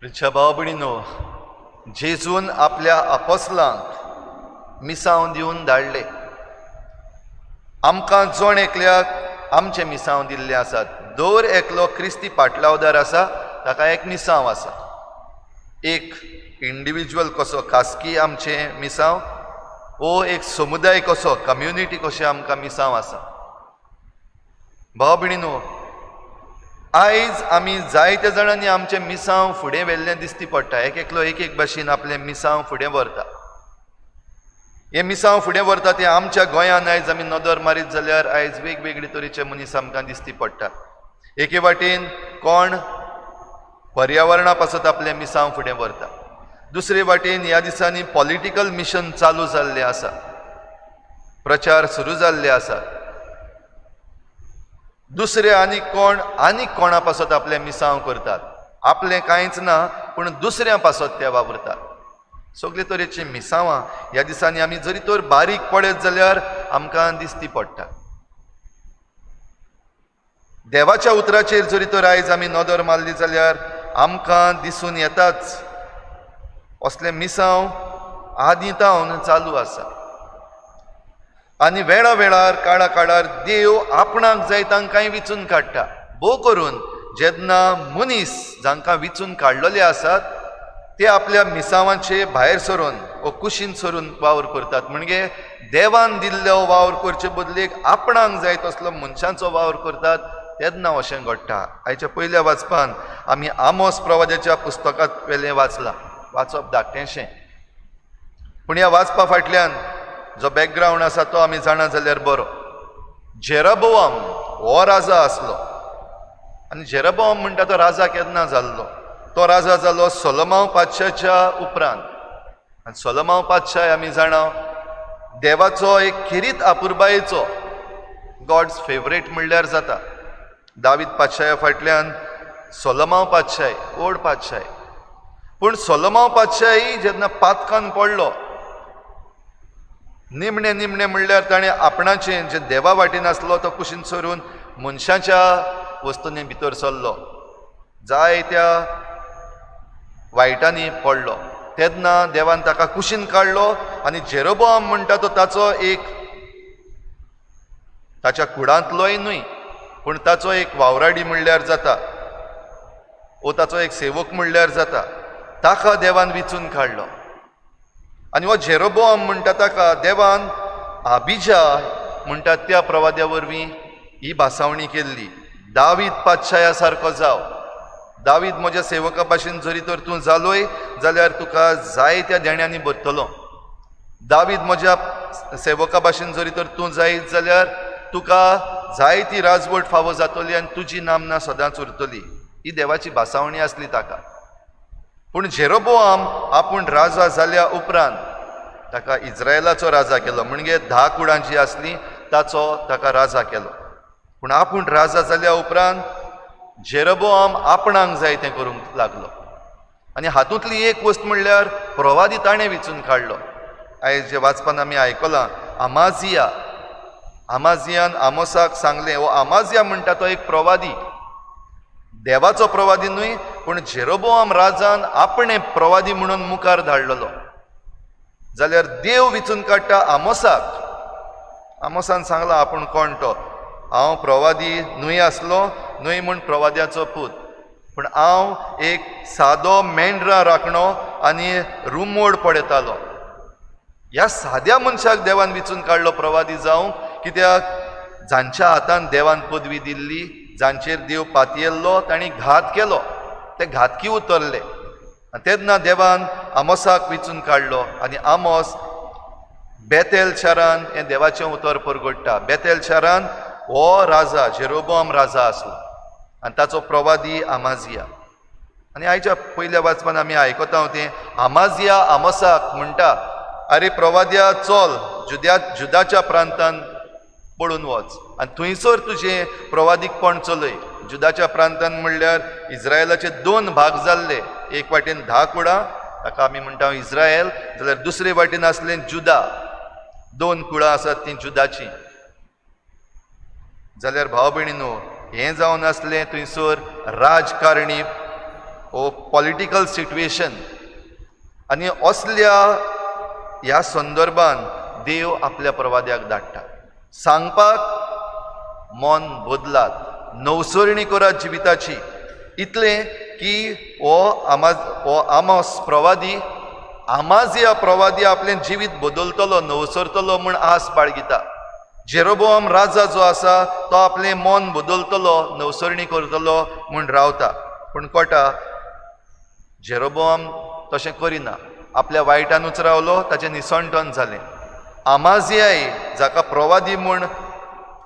प्रिच्या भाव भयणीनो, जेजून आपल्या आपोसलांक मिसांव दिवन धाडले. आमकां जण एकल्याक आमचें मिसांव दिल्लें आसात. दर एकलो क्रिस्ती पाटलावदार आसा ताका एक मिसांव आसा. एक इंडिविज्युअल कसो खासगी आमचें मिसांव वो एक समुदाय कसो कम्युनिटी कशें आमकां मिसांव आसा. भाव भयणीनो, आयज आमी जायत्या जाणांनी आमचें मिसांव फुडें व्हेल्लें दिसती पडटा. एक एकलो एक एक भाशेन आपलें मिसांव फुडें व्हरता. हें मिसांव फुडें व्हरता तें आमच्या गोंयांत आयज आमी नदर मारीत जाल्यार आयज वेगवेगळे तरेचे मनीस आमकां दिसती पडटा. एके वाटेन कोण पर्यावरणा पासत आपलें मिसांव फुडें व्हरता, दुसरे वाटेन ह्या दिसांनी पॉलिटिकल मिशन चालू जाल्लें आसा, प्रचार सुरू जाल्ले आसात. दुसरे आनीक कोण आनीक कोणा पासत आपलें मिसांव करतात, आपलें कांयच ना पूण दुसऱ्यां पासत ते वावुरतात. सगळे तरेची मिसांवां ह्या दिसांनी आमी जरी तर बारीक पळयत जाल्यार आमकां दिसती पडटा. देवाच्या उतराचेर जरी तर आयज आमी नदर मारली जाल्यार आमकां दिसून येताच असलें मिसांव आदीं तावन चालू आसा. आनी वेळा वेळार काळा काळार देव आपणाक जाय तांकांय विचून काडटा. भोव करून जेन्ना मनीस जांकां विचून काडलेले आसात ते आपल्या मिसांवाचे भायर सरून वो कुशीन सरून वावर करतात. म्हणजे देवान दिल्लो वावर करचे बदलेक आपणाक जाय तसलो मनशांचो वावर करतात तेन्ना अशें घडटा. आयच्या पयल्या वाचपान आमी आमोस प्रवाद्याच्या पुस्तकांत वेलें वाचलां. वाचप धाकटेंशें, पूण ह्या वाचपा फाटल्यान जो बॅकग्रावंड आसा तो आमी जाणा जाल्यार बरो. जेरोबोआम हो राजा आसलो आनी जेरोबोआम म्हणटा तो राजा केन्ना जाल्लो? तो राजा जालो सोलोमाव पातशाच्या उपरांत. आनी सोलोमाव पातशाय आमी जाणा देवाचो एक खेरीत आपुरबायेचो गॉड्स फेवरेट म्हणल्यार जाता. दावीद पातशाया फाटल्यान सोलोमाव पातशाय व्हड पातशाय. पूण सोलोमाव पातशाय जेन्ना पातकान पडलो, निमणें निमणें म्हणल्यार ताणें आपणाचें जें देवा वाटेन आसलो तो कुशीन सरून मनशाच्या वस्तूंनी भितर सरलो, जायत्या वायटांनी पडलो. तेन्ना देवान ताका कुशीन काडलो आनी जेरोबोआम म्हणटा तो ताचो एक ताच्या कुडांतलोय न्हय पूण ताचो एक वावराडी म्हणल्यार जाता वो ताचो एक सेवक म्हणल्यार जाता, ताका देवान विचून काडलो. आनी हो जेरोबोआम म्हणटा ताका देवान आबिजा म्हणटा त्या प्रवाद्या वरवीं ही भासावणी केल्ली, दावीद पातशाया सारको जाव, दावीद म्हज्या सेवका भाशेन जरी तर तूं जालोय जाल्यार तुका जायत्या देण्यांनी भरतलो. दावीद म्हज्या सेवका भाशेन जरी तर तूं जायत जाल्यार तुका जायती राजवट फावो जातली आनी तुजी नामना सदांच उरतली. ही देवाची भासावणी आसली ताका. पूण जेरोबोआम आपूण राजा जाल्या उपरांत ताका इज्रायलाचो राजा केलो, म्हणजे 10 कुळां जी आसलीं ताचो ताका राजा केलो. पूण आपूण राजा जाल्या उपरांत जेरोबोआम आपणाक जाय तें करूंक लागलो. आनी हातूंतली एक वस्त म्हणल्यार प्रवादी ताणें विचून काडलो. आयज जे वाचपान आमी आयकलां, आमाजिया, आमाजियान आमोसाक सांगलें. हो आमाजिया म्हणटा तो एक प्रवादी, देवाचो प्रवादी न्हय पूण जेरोबोआम राजान आपणें प्रवादी म्हणून मुखार धाडलेलो. जाल्यार देव विचून काडटा आमोसाक. आमोसान सांगलां आपूण कोण तो, हांव प्रवादी न्हय आसलो न्हय म्हूण प्रवाद्याचो पूत, पूण हांव एक सादो मेंढरा राखणो आनी रुमोड पळयतालो. ह्या साद्या मनशाक देवान विचून काडलो प्रवादी जावंक, कित्याक जांच्या हातान देवान पदवी दिल्ली, जांचेर देव पातयेल्लो तांणी घात केलो, ते घातकी उतरले. आनी तेन्ना देवान आमोसाक विचून काडलो आनी आमोस बेतेल शारान हें देवाचें उतर परगडटा. बेतेल शारान हो राजा जेरोबोआम राजा आसलो आनी ताचो प्रवादी आमाजिया. आनी आयच्या पयल्या वाचपान आमी आयकता तें आमाजिया आमोसाक म्हणटा, आरे प्रवाद्या चल जुदाच्या प्रांतान पळून वच आनी थंयसर तुजें प्रवादीकपण चलय. जुदाच्या प्रांतान म्हणल्यार इज्रायलाचे 2 भाग जाल्ले, एक वाटेन 10 कुळां ताका आमी म्हणटा इज्रायल, जाल्यार दुसरे वाटेन आसलें जुदा. 2 कुळां आसात तीं जुदाचीं. जाल्यार भाव भयणीनो, हें जावन आसलें थंयसर राजकारणी वो पॉलिटिकल सिट्युएशन. आनी असल्या ह्या संदर्भान देव आपल्या प्रवाद्याक धाडटा सांगपाक, मन बदलात, नवसरणी करात जिविताची. इतलें की हो आमोस प्रवादी, आमाजिया प्रवादी आपलें जिवीत बदलतलो, नवसरतलो म्हूण आस बाळगिता. जेरोबोआम राजा जो आसा तो आपलें मन बदलतलो, नवसरणी करतलो म्हूण रावता. पूण कोटा जेरोबोआम तशें करिना, आपल्या वायटानूच रावलो, ताचें निसणटन जालें. आमाजियाय जाका प्रवादी म्हूण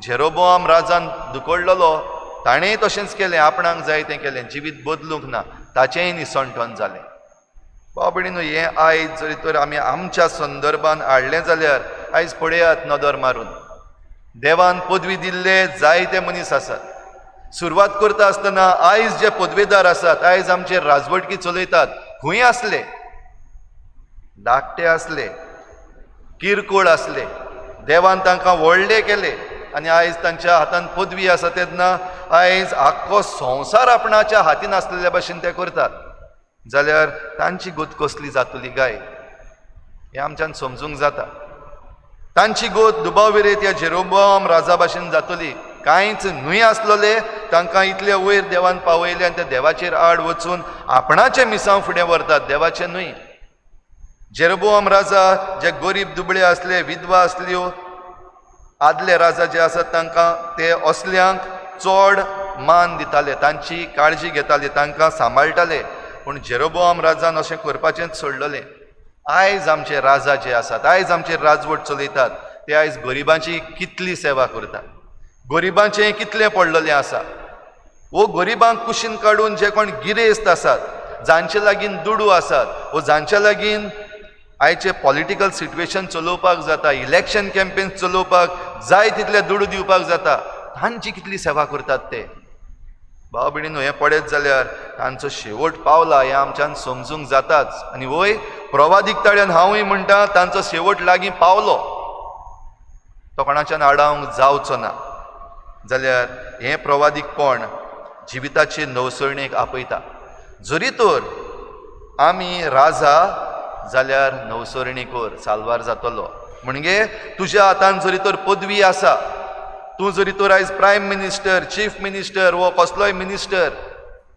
जेरोबोआम राजान दुकडलेलो, ताणेंय तशेंच केलें, आपणाक जाय तें केलें, जिवीत बदलूंक ना, ताचेंय निसणटन जालें. बाबडी न्हू, हें आयज जरी तर आमी आमच्या संदर्भान हाडलें जाल्यार आयज पळयात नदर मारून, देवान पदवी दिल्ले जायते मनीस आसात. सुरवात करता आसतना आयज जे पदवेदार आसात, आयज आमचे राजवटकी चलयतात, खंय आसले, धाकटे आसले, किरकोळ आसले, देवान तांकां व्हडले केले आनी आयज तांच्या हातान पदवी आसा. तेन्ना आयज आख्खो संवसार आपणाच्या हातीन आसलेल्या भशेन ते करतात. जाल्यार तांची गत कसली जातली काय, हें आमच्यान समजूंक जाता. तांची गोत दुबाव विरेत ह्या जेरोबोआम राजा भाशेन जातली. कांयच न्हय आसलेले तांकां इतले वयर देवान पावयले आनी ते देवाचेर आड वचून आपणाचें मिसांव फुडें व्हरतात, देवाचें न्हय. जेरोबोआम राजा जे गरीब दुबळे आसले, विधवा आसल्यो, आदले राजा जे आसात तांकां ते असल्यांक चड मान दिताले, तांची काळजी घेताले, तांकां सांबाळटाले. पूण जेरोबोआम राजान अशें करपाचेंच सोडलेलें. आयज आमचे राजा जे आसात, आयज आमचे राजवट चलयतात, ते आयज गरिबांची कितली सेवा करतात, गरिबांचें कितलें पडलेलें आसा. वो गरिबांक कुशीन काडून जे कोण गिरेस्त आसात, जांचे लागीं दुडू आसात, वो जांच्या लागीं आयचे पॉलिटिकल सिट्युएशन चलोवपाक जाता, इलेक्शन कॅम्पेन चलोवपाक जाय तितले दुडू दिवपाक जाता, तांची कितली सेवा करतात ते. भाव भयणीनो, हें पळयत जाल्यार तांचो शेवट पावला हें आमच्यान समजूंक जाताच. आनी वय प्रवादीक ताळ्यान हांवूय म्हणटा, तांचो शेवट लागीं पावलो, तो कोणाच्यान आडावंक जावचो ना. जाल्यार हें प्रवादीकपण जिविताचे नवसरणेक आपयता. जरी तर आमी राजा जाल्यार नवसरणी कर, साल्वार जातलो. म्हणजे तुज्या हातान जरी तर पदवी आसा, तूं जरी तर आयज प्रायम मिनिस्टर, चीफ मिनिस्टर वो कसलोय मिनिस्टर,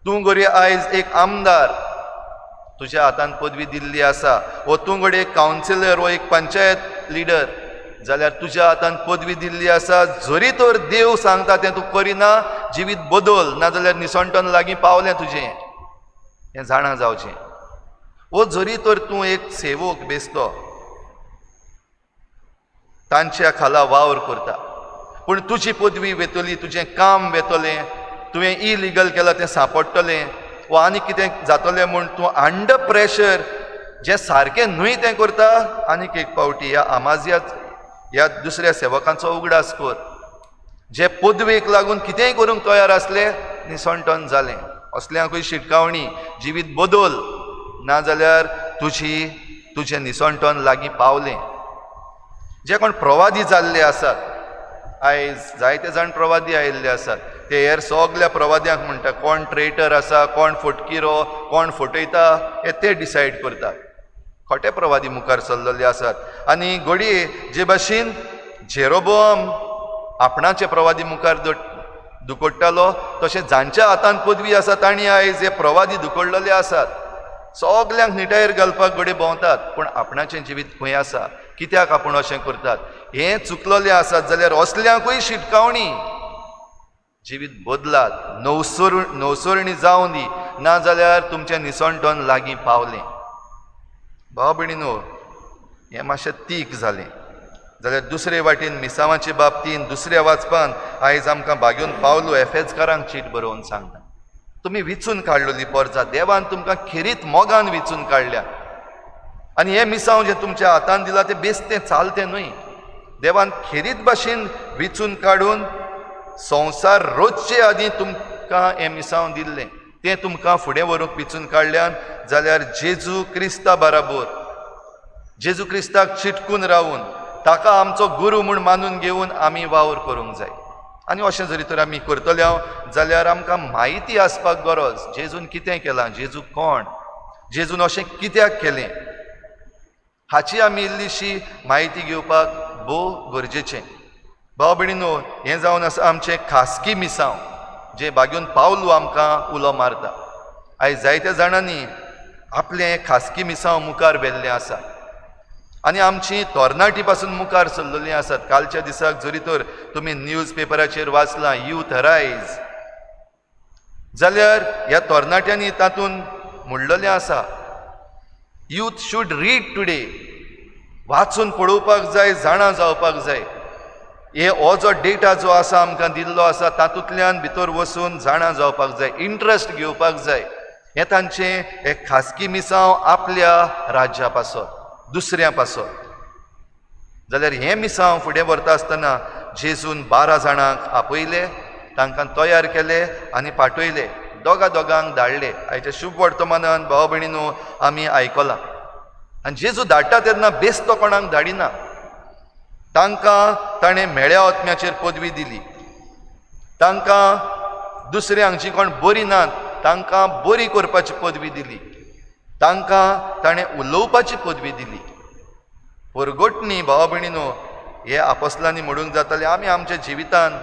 तूं घडये आयज एक आमदार, तुज्या हातान पदवी दिल्ली आसा, वो तूं घडये एक कावन्सिलर वो एक पंचायत लिडर, जाल्यार तुज्या हातान पदवी दिल्ली आसा, जरी तर देव सांगता तें तूं करिना, जिवीत बदल, नाजाल्यार निसणटन लागीं पावलें तुजें, हें जाणा जावचें. वो जरी तर तूं एक सेवक बेसतो, तांच्या खाला वावर करता, पूण तुजी पदवी वेतली, तुजें काम वेतलें, तुवें इलिगल केलां तें सांपडटलें वा आनी कितें जातलें म्हूण तूं अंडर प्रेशर जें सारकें न्हय तें करता. आनीक एक पावटी ह्या आमाजिया ह्या दुसऱ्या सेवकांचो उगडास कर, जे पदवेक लागून कितेंय करूंक तयार आसले, निसणटन जालें. असल्यांकूय शिटकावणी, जिवीत बदल, नाजाल्यार तुजें निसणटन लागीं पावलें. जे कोण प्रवादी जाल्ले आसात, आयज जायते जाण प्रवादी आयिल्ले आसात, ते हेर सगल्या प्रवाद्यांक म्हणटा कोण ट्रेटर आसा, कोण फटकिरो, कोण फटयता, हे ते डिसायड करतात. खोटे प्रवादी मुखार सरलेले आसात. आनी घडये जे भाशेन जेरोबोआम आपणाचे प्रवादी मुखार दुकडटालो, तशें जांच्या हातान पदवी आसा तांणी आयज हे प्रवादी दुकडलेले आसात. सगल्यांक निटायेर घालपाक घडये भोंवतात, पूण आपणाचें जिवीत खंय आसा, कित्याक आपूण अशें करतात, हें चुकलेलें आसात. जाल्यार असल्यांकूय शिटकावणी, जिवीत बदलात, नवसरणी जावं दी, नाजाल्यार तुमचें निसणटन लागीं पावलें. भाव भयणीनो, हें मातशें तीख जालें. जाल्यार दुसरे वाटेन मिसांवाचे बाबतीन दुसऱ्या वाचपान आयज आमकां भाग्योन पावलो एफेजकारांक चीट बरोवन सांगता, तुमी विचून काडलेली पोरजा, देवान तुमकां खेरीत मोगान विचून काडल्या आनी हें मिसांव जें तुमच्या हातान दिलां तें बेस्तें चालतें न्हय. देवान खेरीत भाशेन विचून काडून संवसार रोजचे आदीं तुमकां हें मिसांव दिल्लें, तें तुमकां फुडें व्हरूंक विचून काडल्यान. जाल्यार जेजू क्रिस्ता बराबर, जेजू क्रिस्ताक चिटकून रावून ताका आमचो गुरू म्हूण मानून घेवन आमी वावर करूंक जाय. आनी अशें जरी तर आमी करतले हांव जाल्यार आमकां म्हायती आसपाक गरज, जेजून कितें केलां, जेजू कोण, जेजून अशें कित्याक केलें, हाची आमी इल्लीशी म्हायती घेवपाक भोव गरजेचें. भाव भयणीनो, हें जावन आसा आमचें खासगी मिसांव जें बागेवन पावलू आमकां उलो मारता. आयज जायत्या जाणांनी आपलें खासगी मिसांव मुखार व्हेल्लें आसा आनी आमची तरणाटी पासून मुखार सरलेलीं आसात. कालच्या दिसाक जरी तर तुमी न्यूज पेपराचेर वाचलां यूथ रायज, जाल्यार ह्या तरणाट्यांनी तातूंत म्हणलेलें आसा, यूथ should read today. वाचून पळोवपाक जाय, जाणा जावपाक जाय. हे हो जो डेटा जो आसा आमकां दिल्लो आसा तातूंतल्यान भितर वचून जाणा जावपाक जाय, इंट्रस्ट घेवपाक जाय. हें तांचें एक खासगी मिसांव आपल्या राज्या पासत, दुसऱ्या पासत. जाल्यार हें मिसांव फुडें व्हरता आसतना जेजून 12 जाणांक आपयले, तांकां तयार केले आनी पाठयले, दोगा दोगांक धाडले. आयच्या शुभ वर्तमानान भाव भयणीनो आमी आयकलां. आनी जेजू धाडटा तेन्ना बेस्तो कोणाक धाडिना, तांकां ताणें म्हेळ्या आत्म्याचेर पदवी दिली, तांकां दुसऱ्यांक जी कोण बरी नात तांकां बरी करपाची पदवी दिली, तांकां ताणें उलोवपाची पदवी दिली. परगटणी भावा भयणीनो हे आपोसलांनी म्हणूंक जातालें, आमी आमच्या जिवितान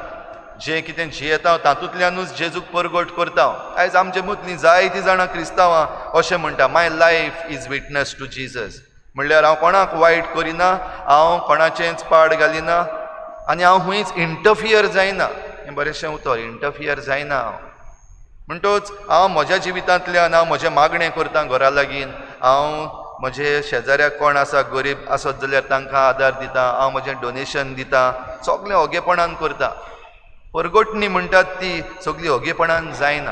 जें कितें जियेता तातूंतल्यानूच जेजूक परगट करता. आयज आमचे मदलीं जायतीं जाणां क्रिस्तांवां अशें म्हणटा, my life is witness to Jesus. म्हणल्यार हांव कोणाक वायट करिना, हांव कोणाचेंच पाड घालिना आनी हांव खंयच इंटरफियर जायना. हें बरेंशें उतर, इंटरफियर जायना हांव. म्हणटच हांव म्हज्या जिवितांतल्यान हांव म्हजें मागणें करता घरा लागीं, हांव म्हजे शेजाऱ्याक कोण आसा गरीब आसत जाल्यार तांकां आदार दिता, हांव म्हजें डोनेशन दिता, सगळें ओगेपणान करता. परगटणी म्हणटात ती सगळी ओगेपणान जायना.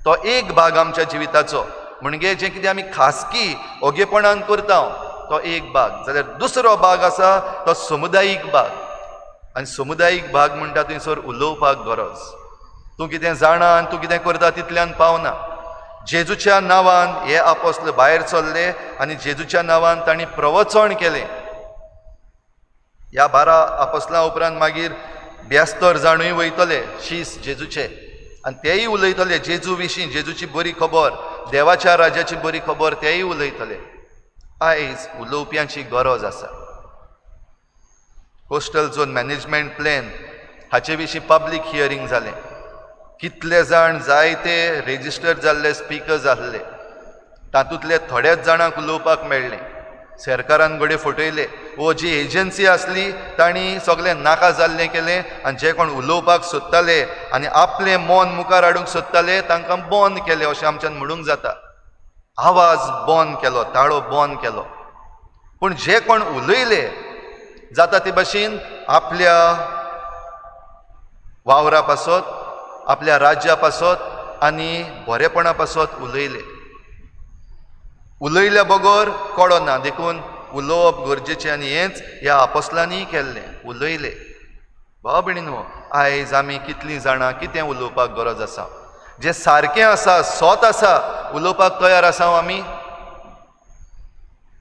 तो एक भाग आमच्या जिविताचो, म्हणजे जें कितें आमी खासगी ओगेपणान करता तो एक भाग. जाल्यार दुसरो भाग आसा तो समुदायीक भाग. आनी समुदायीक भाग म्हणटा थंयसर उलोवपाक गरज. तूं कितें जाणा आनी तूं कितें करता तितल्यान पावना. जेजूच्या नांवान हे आपोस्ल भायर सरले आनी जेजूच्या नांवान तांणी प्रवचन केलें. ह्या 12 आपोस्लां उपरांत मागीर 72 जाणूय वयतले शीस जेजूचे आनी तेय उलयतले जेजू विशीं, जेजूची बरी खबर, देवाच्या राज्याची बरी खबर तेय उलयतले. आयज उलोवप्यांची गरज आसा. कोस्टल झोन मॅनेजमेंट प्लॅन हाचे विशीं पब्लीक हियरींग जालें. कितले जाण जायते रेजिस्टर जाल्ले स्पिकर्स आहले, तातूंतले थोड्याच जाणांक उलोवपाक मेळ्ळें. सरकारान घडये फटयले वो जी एजन्सी आसली तांणी सगळें नाका जाल्लें केलें आनी जे कोण उलोवपाक सोदताले आनी आपलें मन मुखार हाडूंक सोदताले तांकां बंद केलें अशें आमच्यान म्हणूंक जाता. आवाज बंद केलो, ताळो बंद केलो. पूण जे कोण उलयले जाता ते भाशेन आपल्या वावरा पासत, आपल्या राज्या पासत आनी बरेपणा पासत उलयले. उलयल्या बगर कळना, देखून उलोवप गरजेचें आनी हेंच ह्या आपोसलांनीय केल्लें, उलयले. भाव भयणीनो, आयज आमी कितलीं जाणां कितें उलोवपाक गरज आसा, जें सारकें आसा, सत आसा, उलोवपाक तयार आसा आमी.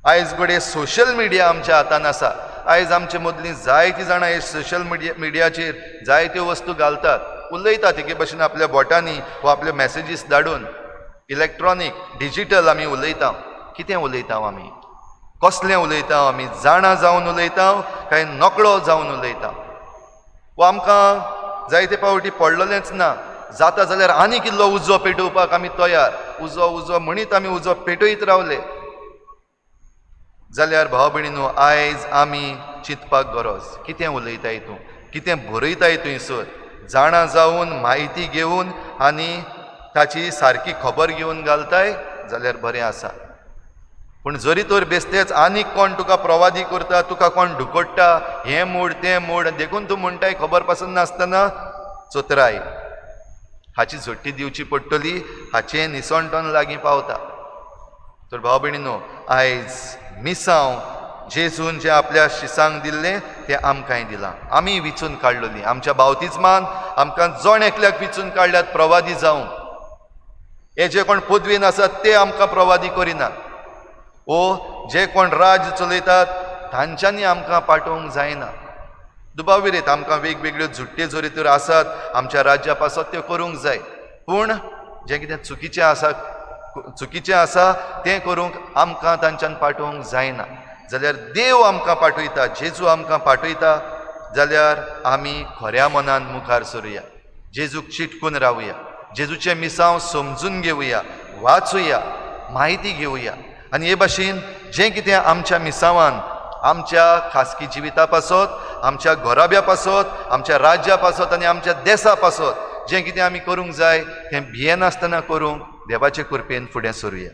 आयज घडये सोशल मिडिया आमच्या हातान आसा. आयज आमचे मदलीं जायतीं जाणां हे सोशल मिडियाचेर जायत्यो वस्तू घालतात, उलयतात एके भशेन आपल्या बोटांनी वा आपल्यो मॅसेजीस धाडून, इलेक्ट्रॉनीक डिजीटल आमी उलयता. कितें उलयता आमी, कसलें उलयता आमी, जाणा जावन उलयता काय नकळो जावन उलयता? वा आमकां जायते फावटी पडलेलेंच ना, जाता जाल्यार आनीक इल्लो उजो पेटोवपाक आमी तयार, उजो उजो म्हणीत आमी उजो पेटयत रावले. जाल्यार भाव भयणीनो, आयज आमी चिंतपाक गरज, कितें उलयताय तूं, कितें बरयताय थंयसर, जाणा जावन म्हायती घेवन आनी ताची सारकी खबर घेवन घालताय जाल्यार बरें आसा. पूण जरी तर बेस्तेच आनीक कोण तुका प्रवादी करता, तुका कोण ढुकट्टा, हें मोड तें मोड, देखून तूं म्हणटाय खबर पासून नासतना चोतराय, हाची झोट्टी दिवची पडटली, हाचें निसणटन लागीं पावता. तर भाव भयणीनो, आयज मिसांव जेजून जें आपल्या शिसांक दिल्लें तें आमकांय दिलां. आमी विचून काडलेली आमच्या बावतिज्मान आमकां जण एकल्याक विचून काडल्यात प्रवादी जावंक. हे जे कोण पदवीन आसात ते आमकां प्रवादी करिनात, ओ जे कोण राज्य चलयतात तांच्यांनी आमकां पाठोवंक जायना. दुबाव विरेत आमकां वेगवेगळ्यो झुट्ट्यो जरी तर आसात आमच्या राज्या पासत त्यो करूंक जाय, पूण जें कितें चुकीचें आसा, चुकीचें आसा तें करूंक आमकां तांच्यान पाठोवंक जायना. जाल्यार देव आमकां पाठयता, जेजू आमकां पाठयता, जाल्यार आमी खऱ्या मनान मुखार सरुया, जेजूक चिटकून रावया, जेजूचें मिसांव समजून घेवया, वाचुया, म्हायती घेवया. आनी हे भाशेन जें कितें आमच्या मिसांवान आमच्या खासगी जिविता पासत, आमच्या घराब्या पासत, आमच्या राज्या पासत आनी आमच्या देसा पासत जें कितें आमी करूंक जाय तें भियेनासतना करूंक देवाचे कृपेन फुडें सरुया.